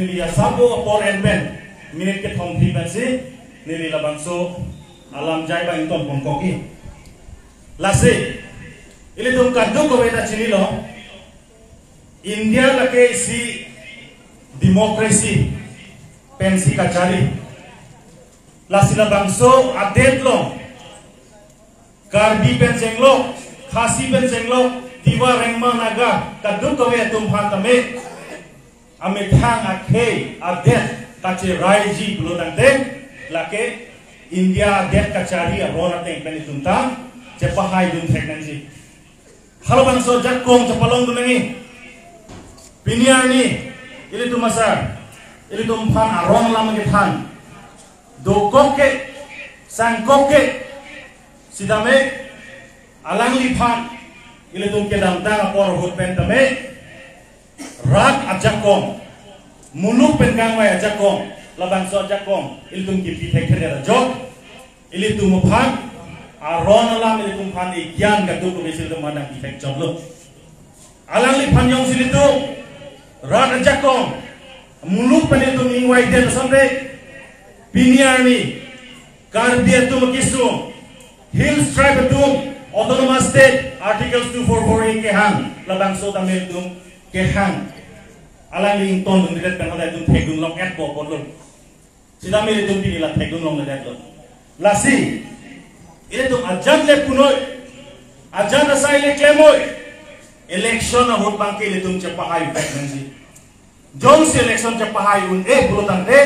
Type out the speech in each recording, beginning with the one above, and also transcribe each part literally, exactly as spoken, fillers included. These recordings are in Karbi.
Neli asap apor en pen minute kethom phli pensi neli labangso alam jai abang ington pon koki. Lasi ilitum kadokave ta chinilo, India lake isi democracy pensi kachari. Lasi labangso adet along Karbi pen chenglok, Khasi pen chenglok, Tiwa, Rengma, Naga, kadokave atum aphan tame amethang akhei adet kacheraiji pulo tangte, lake India adet kachari aron ateng pen itum ta chepahaidun thek nangji. Halabangso ajakong chepalongdun nangji. Pini arni ilitum asar, ilitum aphan aron alam kethan dokok ke, sangkok ke, sitame alangliphan ilitum kedamtang apor ahut pen tame rat ajakong, muluk pen kangvai ajakong, labangso ajakong ilitum kipi thekthedet ajok, ilitum aphan aron alam, ilitum aphan egyan kadokave si ilitum aphan nangpi thekchoklo. Alangliphan jongsi ilitum rat ajakong, muluk pen ilitum ingvaidet asonte, pini arni Karbi atum akesung, Hills Tribe atum Autonomous State Article two four four A kehang, labangso tame ilitum kehang. Alangli ingtondunthudet pen hala itum thekdun long-etpo apotlo. Sitame ilitum pini la thekdun longledetlo. Lasi ilitum ajat le pun noi, ajat asai le klem noi. Election ahut abangke ilitum chepahai vek nangji. Jongsi election chepahai un-e pulo tangte,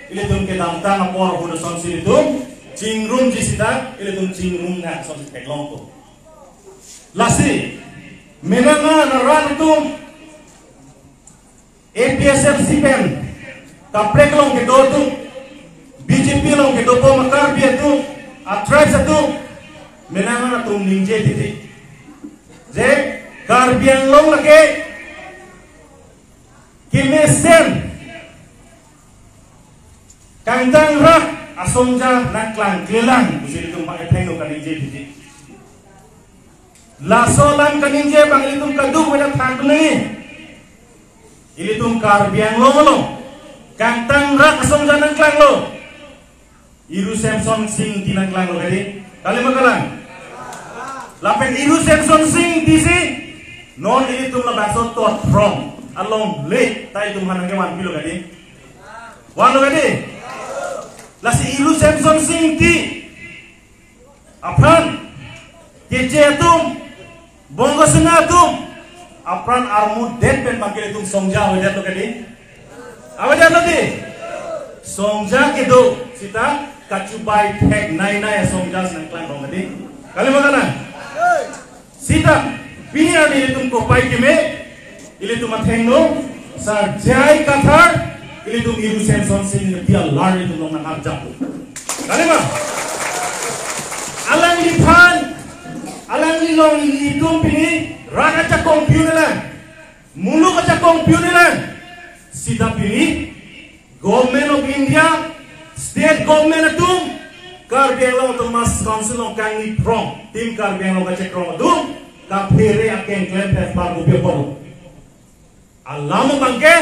ilitum kedamtang apor ahut asonsi ilitum chingrumji sita, ilitum chingrum nang asonsi theklongpo. Lasi menang an arat atum A P H L C pen kaprek along kedo atum, B J P along kedo bom a-Karbi atum, a-tribes atum, menang an atum ningje titi, je Karbi Anglong lake kemesen kangtangrak asongja nangklangklelang pusi ilitum bang etheng lo kaningje titi. Laso alam kaningje abang ilitum kadokave ta thakdun nangji. Ilitum Karbi Anglong along kangtangrak asongja nangklanglo. Iru Semson Sing Ingti nangklanglo kadi. Kali ma kalang? Lapen Iru Semson Sing Ingti si non ilitum labangso Tot Phrong along le ta itum aphan nangkevanpilo kadi. Vanlo kadi. Lasi Iru Semson Sing Ingti apran Keche atum, Bongo Sena atum apran armudet pen abangke ilitum songja avedetlo kadi. Avedetlo di. Songja kedo sita kachubai thek nainai asongja si nangklangrong kadi. Kali ma kalang? Sita pini arni ilitum kopai keme, ilitum athengno Sar J I Kathar, ilitum Iru Semson Sing Ingti alar ilitum along nangarjap. Kali ma? Alangliphan, alangli along ilitum pini rat ajakong pi-un-elang, muluk ajakong pi-un-elang. Sita pini Government of India, State Government atum, Karbi Anglong Autonomous Council along kangni phrong, Team Karbi Anglong kachekrong atum kaphere akeng klemphek par kopi apot. Alam abangke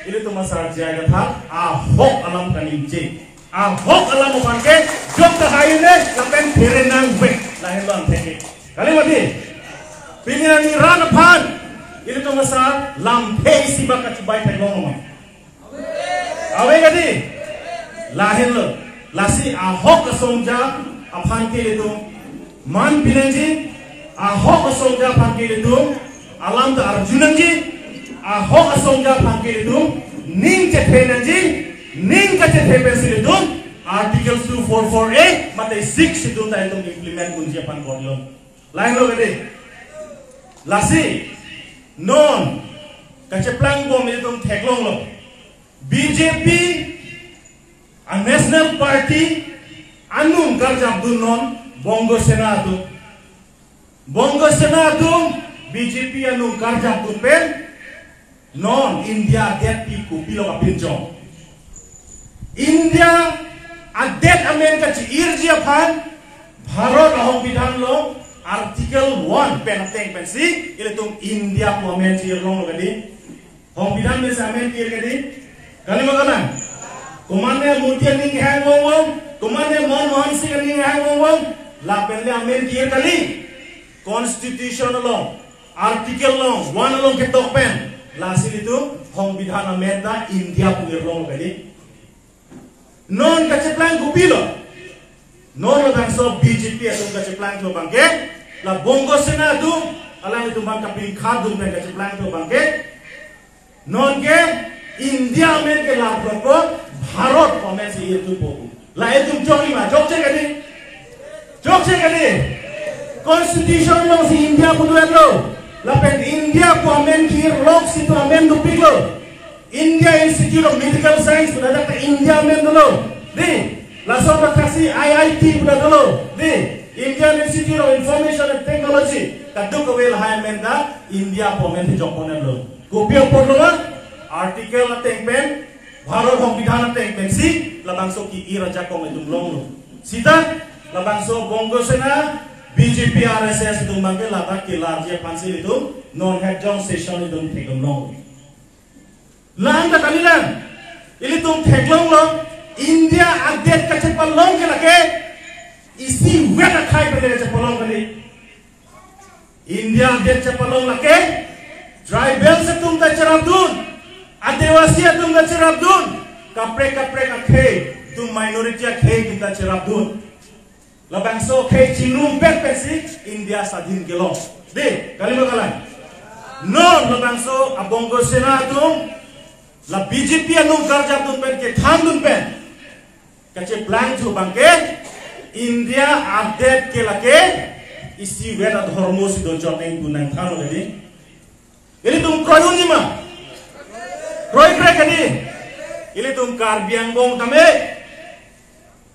ilitum asar J I Kathar ahok alam kaningje. Ahok alam abangke jok tahai ne lapen phere nangvek, lahenlo angthek ke. Kali ma di? Pini arni rat aphan ilitum asar lamthe isi bak kachubai theklong ma? Ave kadi? Lahenlo. Lasi ahok asongja aphan ke ilitum man pinangji, ahok asongja aphan ke ilitum alam ta arjunangji, ahok asongja aphan ke ilitum ning chethe nangji, ning kachethe pensi ilitum Article two four four A mate Sixth Schedule ta ilitum implement unji aphan korlo. Lahenlo kadi? Lasi non kacheplang bom ilitum theklonglo. B J P a-National Party anung karjapdun non Bongo Sena atum. Bongo Sena atum B J P anung karjapdun pen non India adet pi kopilo kapinchong. India adet amen kachi-irji aphan Bharat ahongbidhan along Article one pen ateng pensi ilitum India pu amen chi-irlonglo kadi. Hongbidhan pensi amen ki-ir kadi. Kali ma kalang? Komatne Modi aning hang wong wong, komatne Manmohan Singh aning hang wong wong, lapen le amen ke-ir kali. Constitution along, article along, one along ketok pen, lasi ilitum songbidhan amen ta India pu-ir long kali. Non kacheplang kopilo? Non labangso B J P atum kacheplangthu abangke, la Bongo Sena atum, alanglitum abang kapingkhat dun pen kacheplangthu abangke, non ke India amen ke lapulo, Bharat pu amen si irthupo. La itum chokji ma, chokche kali? Chokche kali? Constitution along si India pu dolo. Lapen India pu amen ke-ir lok si itum amen dopiklo. India Institute of Medical Science pu ladak ta India amen dolo. Dei, laso ta thaksi I I T pu ladak dolo. Dei, Indian Institute of Information and Technology. Kadokave lahai amen ta India pu amen si jokponlo. Kopi apotlo ma? Article ateng pen, Bharat Songbidhan ateng pensi labangso ke-ir ajakong itum longlo. Sita labangso Bongo Sena, B J P, R S S itum abangke ladak kelarji aphansi ilitum non het jong session itum theklong long. La-an ta kalilang. Ilitum theklonglo, India adet kachepalong ke lake isivet akhei pen le kachepalong kali. India adet chepalong lake tribals atum ta cherapdun, Adivasi atum ta cherapdun, kaprek kaprek akhei atum, minority akhei atum ta cherapdun. Labangso akhei chingrumpet pensi India swadhin kelong. Dei, kali ma kalang? Non labangso a Bongo Sena atum, la B J P anung karjap dun pen, kethan dun pen kacheplangthu abangke, India adet ke lake isivet adhormo si dochot nang pu nangthanlo kali. Ilitum kroidunji ma? Kroikre kali. Ilitum Karbi Anglong tame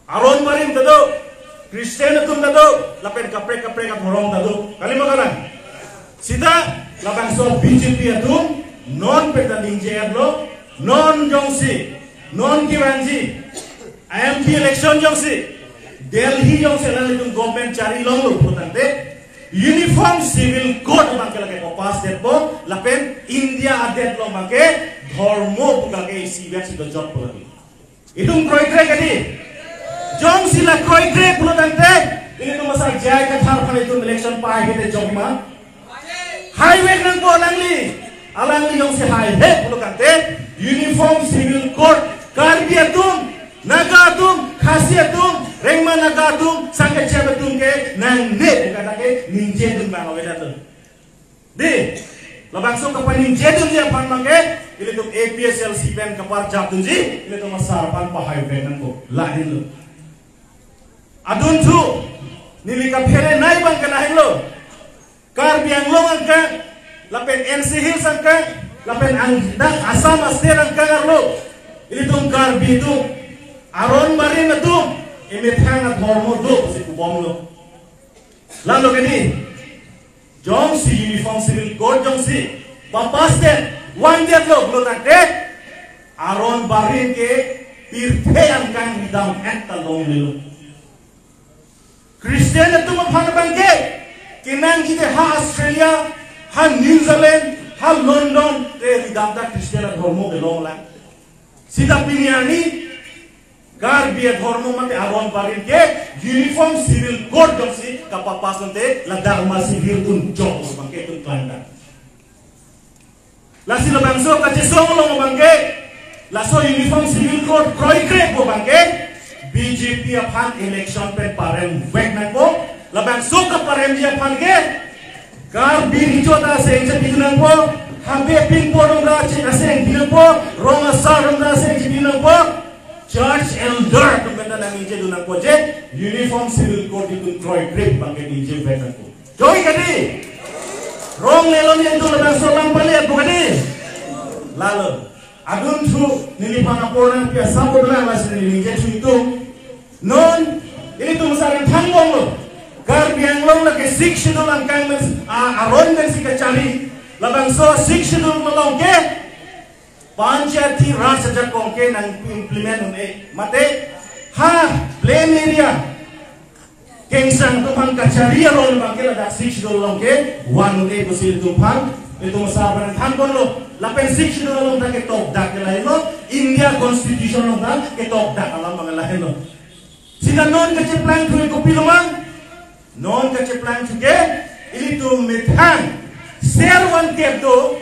aron barim ta do, Christian atum ta do, lapen kaprek kaprek adhorom ta do. Kali ma kalang? Sita labangso B J P atum non pen ta ningje-etlo, non jongsi, non kevangji M P election jongsi Delhi jongsi alanglitum government chari longlo putangte, Uniform Civil Code abangke lake papass detpo, lapen India adet along abangke dhormo pu lake isivet si dochotpo lake. Itum kroikre kali? Jongsi la kroikre pulotangte, ilitum asar J I Kathar aphan itum election pahai kete jok ma? Haivek nangpo alangli. Alangli jongsi haihe pulotangte, Uniform Civil Code, Karbi atum, Naga atum, Khasi atum, Rengma Naga atum, Sangkechem atum ke nangne pu kata ke ningjedun abang avedet lo. Dei, labangso kapaningjedunji aphan abangke, ilitum A P H L C pen kaparjapdunji, ilitum asar aphan pahaivek nangpo. Lahenlo. Adunthu, neli kaphere nei abangke lahenlo. Karbi Anglong angkang, lapen N C Hills angkang, lapen ang dak Assam a-state angkang arlo, ilitum Karbi atum, aron barim atum, emethang adhormo do si kubomlo. Lalo kali, jongsi Uniform Civil Code jongsi papass det, vangdetlo pulotangte, aron barim ke pirthe angkang ridam-et ta longlelo. Christian atum aphan abangke, kenangji te ha Australia, ha New Zealand, ha London te ridam ta Christian adhormo kelong lang. Sita pini arni Karbi adhormo mate aron barim ke Uniform Civil Code jongsi kapapass tangte, la Dharma Civil atum jok abangke itum klangdam. Lasi labangso kachesong along abangke, laso Uniform Civil Code kroikre pu abangke, B J P aphan election pen paremvek nangpo. Labangso kaparemji aphan ke, Karbi Recho ta aseng chepidun nangpo, Habe Pinpo atum ta aseng pidun nangpo, rong asar atum ta aseng chepidun nangpo, church elder atum pen ta nangingjedun nangpo je, Uniform Civil Code itum kroikre abangke ningjevek nangpo. Joi kali? Wrong lelo ni itum labangso alam pale pu kali? Lalo. Adunthu neliphan apor nangpi asap dolang, lasi neli ningjethu itum. Non, ilitum asar nangthanbomlo. Karbi Anglong lake Sixth Schedule angkang pen, a, aron pensi kachari. Labangso Sixth Schedule along ke Panchayati Raj ajakong ke nang-implement un-e. Mate, ha plain area kengsang atum aphan kachari aron abangke ladak Sixth Schedule along ke van un-e pusi itum aphan, itum asar aphan thanbomlo. Lapen Sixth Schedule along ta ketok dak ke lahenlo, India Constitution along ta ketok dak alam abang lahelo. Sita non kacheplangthu ke kopilo ma? Non kacheplangthu ke ilitum methang ser van kep do,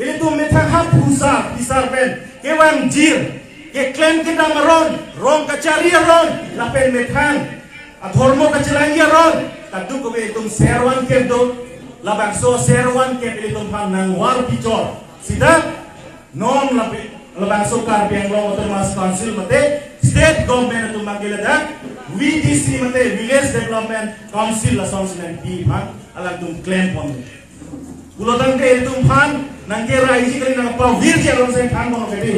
ilitum methang ha phusar phisar pen kevangjir, keklem kedam aron, rong kachari aron, lapen methang adhormo kachelangji aron, kadokave itum ser van kep do. Labangso ser van kep ilitum aphan nangvar pichor. Sita non lapi, labangso Karbi Anglong Autonomous Council mate state government atum abang ke ladak V D C mate Village Development Council lasonsi nangpi aphan alangtum klempon. Pulotangte ilitum aphan nangkeraiji kali, nangpavirji aron si thanpon kedi.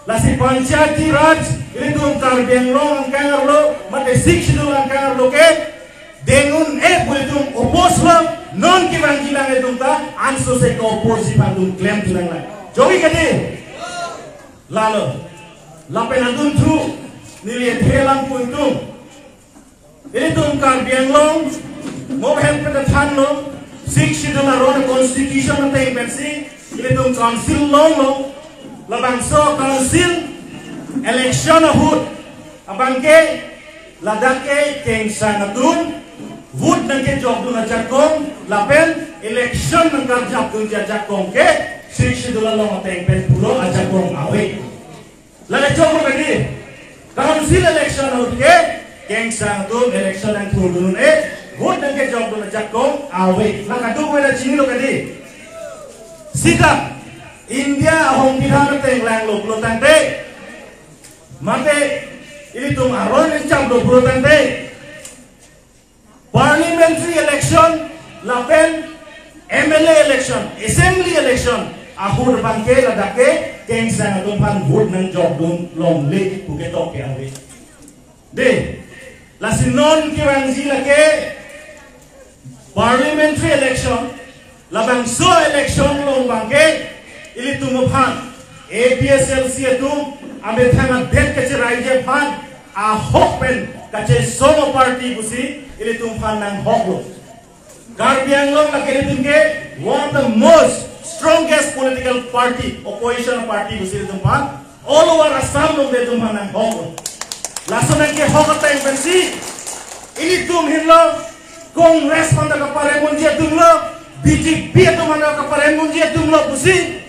Lasi Panchayati Raj ilitum Karbi Anglong angkang arlo mate Sixth Schedule angkang arlo ke deng un-e pu ilitum oppose lo, non kevangjilang ilitum ta ansose ke-oppose aphan itum klemthu nanglang. Jogi kedi? Lalo. Lapen adunthu neli ethe lam pu itum, ilitum Karbi Anglong mo hem pen thanlo, Sixth Schedule aron, Constitution ateng pensi ilitum council longlo. Labangso council election ahut abang ke ladak ke kengsang atum vote nangkejokdun ajakong lapen election nangkarjapdunji ajakong ke Sixth Schedule along ateng pen pulo ajakong ave. Lale choklo kedi, council election ahut ke kengsang atum election nangthurdun un-e, vote nangkejokdun ajakong ave. La kadokave ta chinilo kedi. Sita India ahongpidhan ateng langlo pulotangte, mate ilitum aron chaplo pulotangte, parliamentary election lapen M L A election, assembly election ahut abang ke ladak ke kengsang atum aphan vote nangjokdun longle pu ketok ke ave. De, lasi non kevangji lake parliamentary election, labangso election along abang ke ilitum aphan A P H L C atum amethang adet kacheraiji aphan ahok pen kachesong aparty pusi ilitum aphan nanghoklo. Karbi Anglong lake ilitum ke one of the most strongest political party, opposition party pusi ilitum aphan all over Assam along ilitum aphan nanghoklo. Laso nangkehok ateng pensi ilitum henlo Congress aphan ta kaparem unji atumlo, B J P atum aphan ta kaparem unji atumlo pusi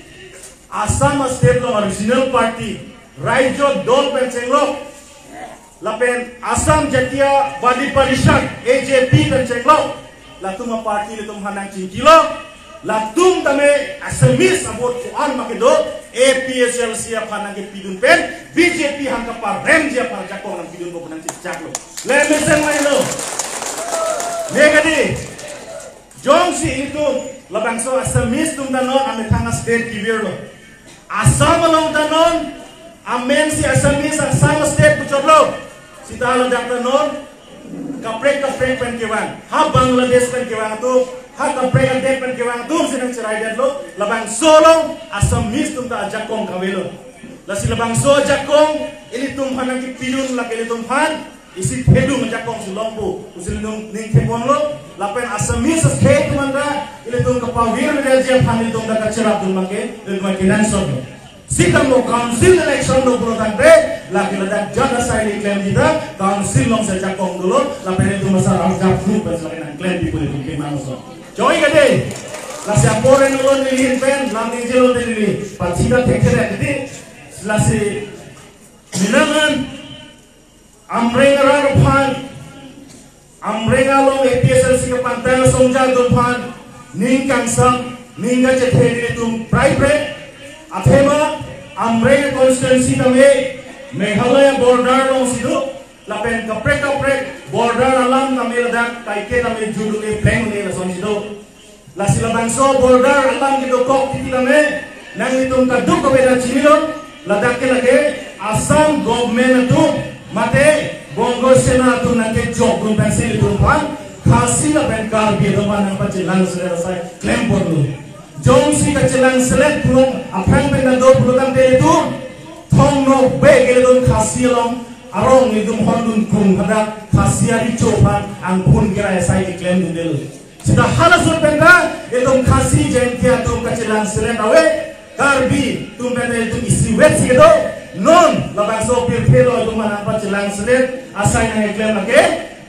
Assam state along regional party, Raijo Dol pen chenglok, lapen Assam Jatiya Badi Parishad, A J P pen chenglok, latum aparty ilitum aphan nangchingkilo. Latum tame Assamese a-vote ko-an ma kedo, A P H L C aphan nangkepidun pen B J P aphan kaparemji aphan ajakong nangpidunpo pu nangchechaklo. Le mesen ma-ilo. Ne kedi. Jongsi itum labangso Assamese atum ta non amethang a-state kevirlo, Assam along ta non amensi Assamese Assam state puchotlo. Sita ladak ta non kaprek kaprek pen kevang, ha Bangladesh pen kevang atum, ha kaprek adet pen kevang atumsi nangcheraidetlo. Labangso along Assamese atum ta ajakong kavelo. Lasi labangso ajakong ilitum aphan nangkepidun lake ilitum aphan isi thedung ajakongsi longpo pusi ilitum ning theponlo. Lapen Assamese state atum anta ilitum kapavirvedetji aphan ilitum ta kacherapdun abang ke ilitum kenangsotlo. Sitame council election lo pulotangte, lake ladak jat asai ili klemji ta council alongsi ajakong dolo, lapen ilitum asar arjap group pen lake nangklemji pu ilitum kenangsot. Choi kedi. Lasi apor en lo neli ahin pen lam ningjelo, neli pathita thekthe kedi. Lasi menang an Amreng arat aphan, Amreng along A P H L C kepangtang asongja atum aphan ning kangsam, ning kachethe nelitum praiprek. Athema Amreng constituency tame Meghalaya border alongsi do, lapen kaprek kaprek border alam tame ladak kaike tame juduk e pleng ne lasonsi do. Lasi labangso border alam kedokok titi tame nanglitum kadokave ta chinilo, ladak ke lake Assam government atum mate Bongo Sena atum nangkejokdun pensi ilitum aphan Khasi lapen Karbi atum aphan nangpachelang selet asai klemponlo. Jongsi kachelang selet pulong aphrang pen ta do pulotangte ilitum thong nokbe ke ilitum Khasi along arong ilitum hondun kung hadak Khasi arecho aphan angphun kerai asai keklemdundelo. Sita halaso pen ta itum Khasi Jaintia atum kachelang selet ave, Karbi atum pen itum isi wet si kedo. Non labangso pirthe lo atum aphan nangpachelang selet asai nangkeklem lake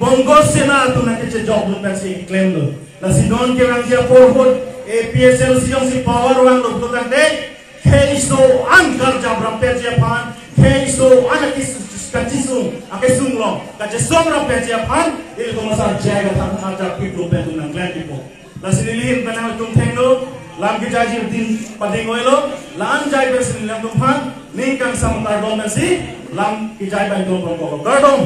Bongo Sena atum nangkechejok dun pensi keklemlo. Lasi non kevangji apor ahut A P H L C jongsi power vanglo pulo tangte, khei so-an karjap rampetji aphan, khei so-an akis kachisung, akesung along kachesong rampetji aphan, ilitum asar J I Kathar aphan arjap piplo pen itum nangklem pipo. Lasi neli ahin pen nangtum thengno, lam kejai ji din pading oilo, la-an jai pensi neli nangtumphan ning kangsam kardom pensi lam kejai pen itum pon kok. Kardom.